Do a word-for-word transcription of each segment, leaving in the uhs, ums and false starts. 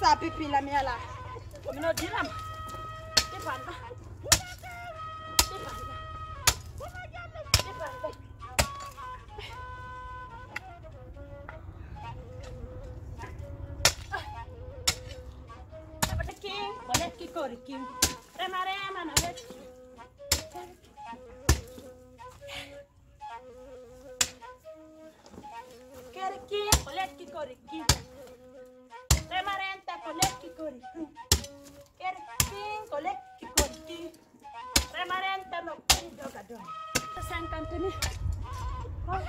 Tabi pila mi ala. Ko mi no dilam. Di panda. Di panda. Di panda. King, ko lekki kori king. Rema rema na wet. Keri king, ko lekki kori king. Rema renta ko lekki kori king. Keri king, ko lekki kori king. Rema renta no kori doga doga. Cinquante mille. Oh.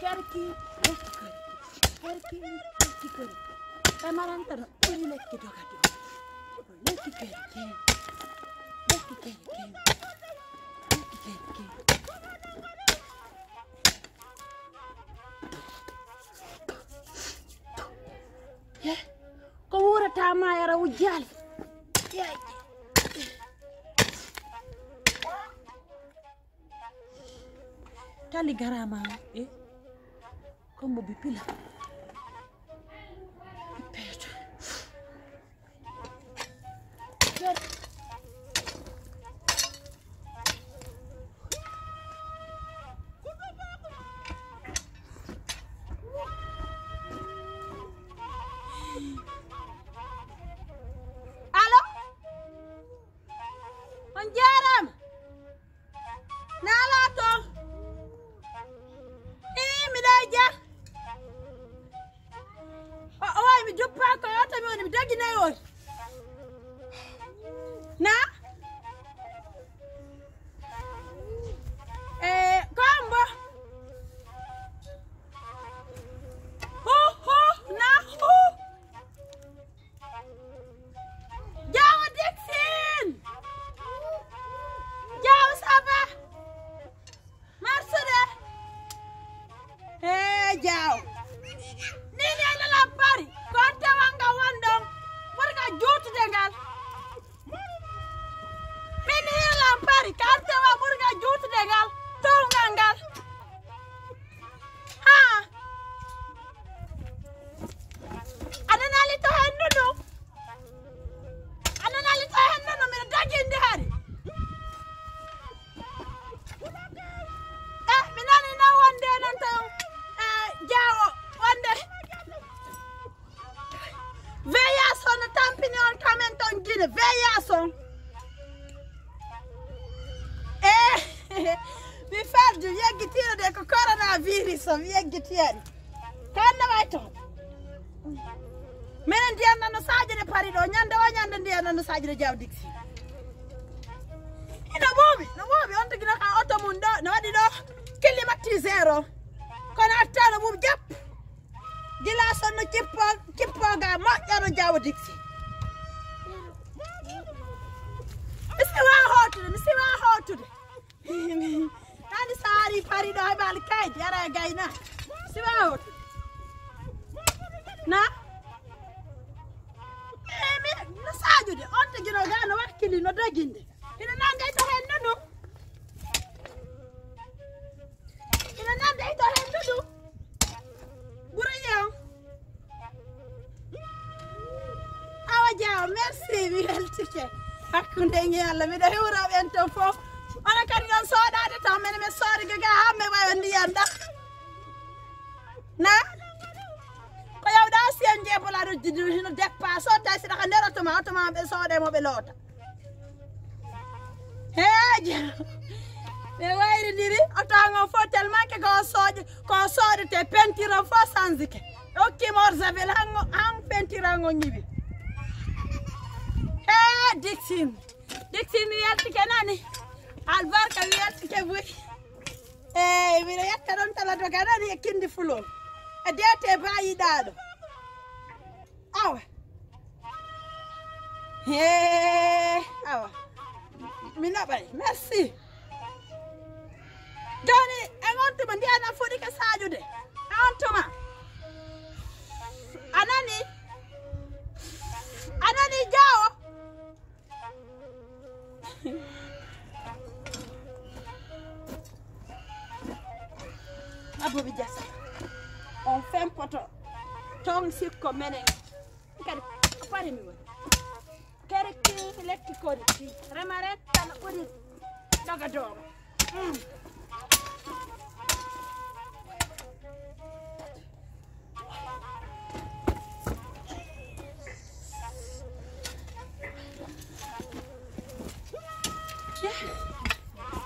Kerki, lekki kori. Kerki, lekki kori. Ɓe maranta no ɓuri lekki doga doga. Lekki kori, kori. Lekki kori, kori. Lekki kori, kori. Ye, ko wuurata ma yara wujjaali. Tali garama e kombo bi pila. Peeto. Allo? On jaaraama. Naalaa toon. Ii, miɗo e ja. O, o wayi mi joppa ko o tami woni mi dagi nayi on. Na? Eh, kombo. Hu, hu, na, hu. Jaawo Dixine! Jaawo, ça va? Marsude! Hee, Jaawo! Ni ni ala la pari, ko tewanga won ɗon, ɓurga juutude ngal. Min ni ala pari, ko tewa ɓurga juutude ngal, towngal ngal. Haa! A nanaali to hendu ndu? A nanaali to hendu ndu? Miɗo daginde hari. Eh, mi nani na wonde nan to, eh, Jaawo, wonde. Veillance on no tampini on kamen ton Gine, veillance on. Eh, mi ferdu yeggitiiɗo de ko coronavirus o, mi yeggitiyaani. Ko annabay toon. Minen ndiyam nan no saajude Paris ɗo, ñande o ñande ndiyam nan no saajude Jaawo Dixi. Ina ɓooɓi, no ɓooɓi, on tigi no ka oto mum ɗo, no waɗi ɗo climatiseur o. Kono atta no ɓuuɓi jap. Gila sonno kippo, kippo ga moƴƴano Jaawo Dixi. Mi siwa hootude, mi siwa hootude. Hani so ari Paris ɗo heɓaali kaydi, ara e gayna. Siwa hootude. Na? Eh, mi, no saajude, on tigi no ga no wakkili, no doginde. Ina nanndi to hendu ndu. Ina nanndi to hendu ndu. Ɓuri yew. Awa Jaawo, merci, mi weltike. Hakkunde nge Allah, miɗo hewra ɓen ton fof. Onon kadi ɗon soodade tan, mene mi soodi gaga, haa mi wawa ndiyan ɗa. Na? Ko yawɗa siyan jebolaɗo jiɗi hino deppa, sodda si ɗaka nder oto ma, oto ma ɓe sooda mo ɓe loota. Heeja. Ɓe wayrindiri, oto an on fof tellement que ko sooƴe, ko soodete peinture on fof changike. Ɓe hokkima eau de javel, han, han peinture an on ñiwi. Hee, Dixine. Dixine mi weltike nani. Albarka mi weltike buy. Eey, miɗo yetta ɗon tala doga nani e kindi fulol. E deete baayiɗaaɗo. Awa. Hee, awa. Mi naɓay. Merci. Jooni, e on tuma, ndiyan am fuɗike saaƴude. E on tuma. A nani? A nani, Jaawo? Abbo mi jasa. On fempoto. Ton sikko menen. Kadi, a pari mi woni. Kerki lekki kori ki. Rema rek tan ɓuri daga dooma. Mm.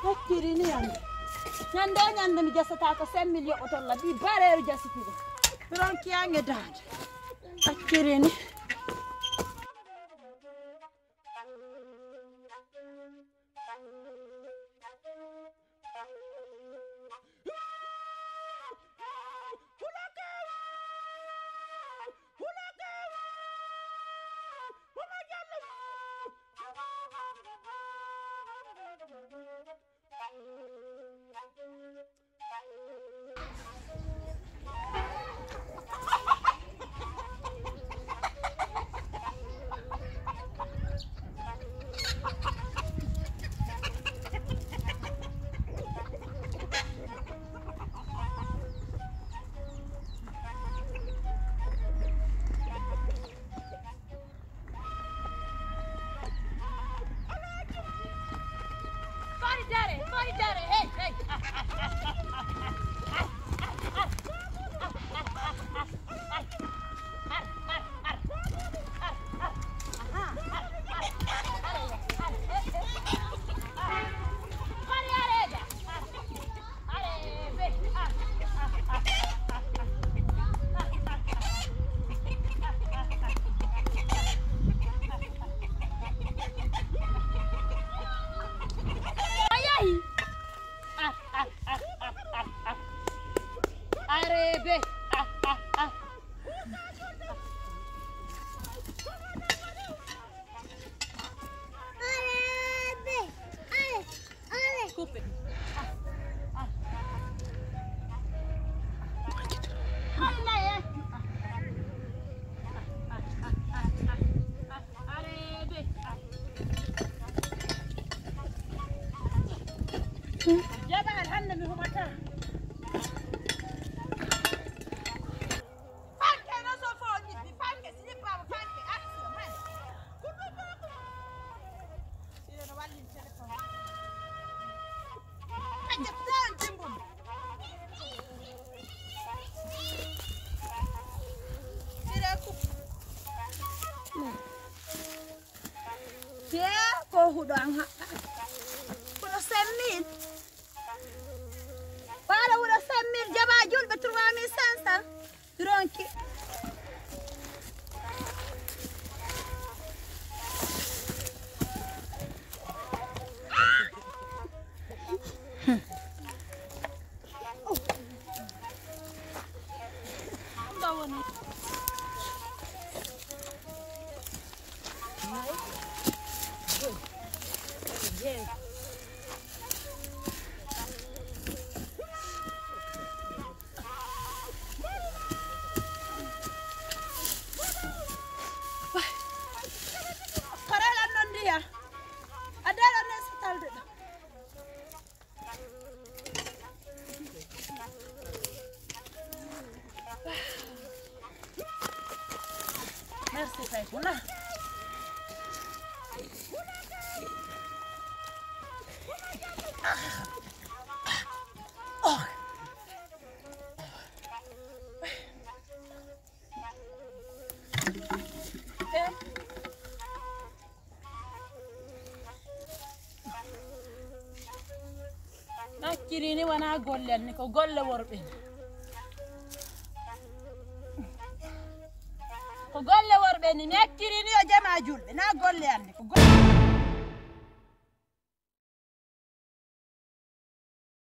Hakkiri ni yande. Ñande o ñande mi jasata ko cinq mille yoɓotolla. Bi bareeru jasitiɗo. Ronki ange daande. Hakkiri ni. Arebe. Coupé. Jaɓa hannde mi humataa. Fanke no so fo ñibbi, fanke si ñibbaama, fanke action, man. Ko ɗum ko ko. Sire no wallin téléphone. Kanje tan timbum. Sire ku. Te ko huɗo an haɓɓa. Huɗo cinq mille. Ɓaara huɗo cinq mille, jaɓa julɓe trois mille cinq cents. Ronki. Karalan non ndiya. A dara ne so talde ɗo. Merci, Faye Kouna. Oh. Acciri ni wona golle ni, ko golle worɓe ni. Ko golle worɓe ni, mi acciri ni o jama julɓe, na golle an ni, ko golle.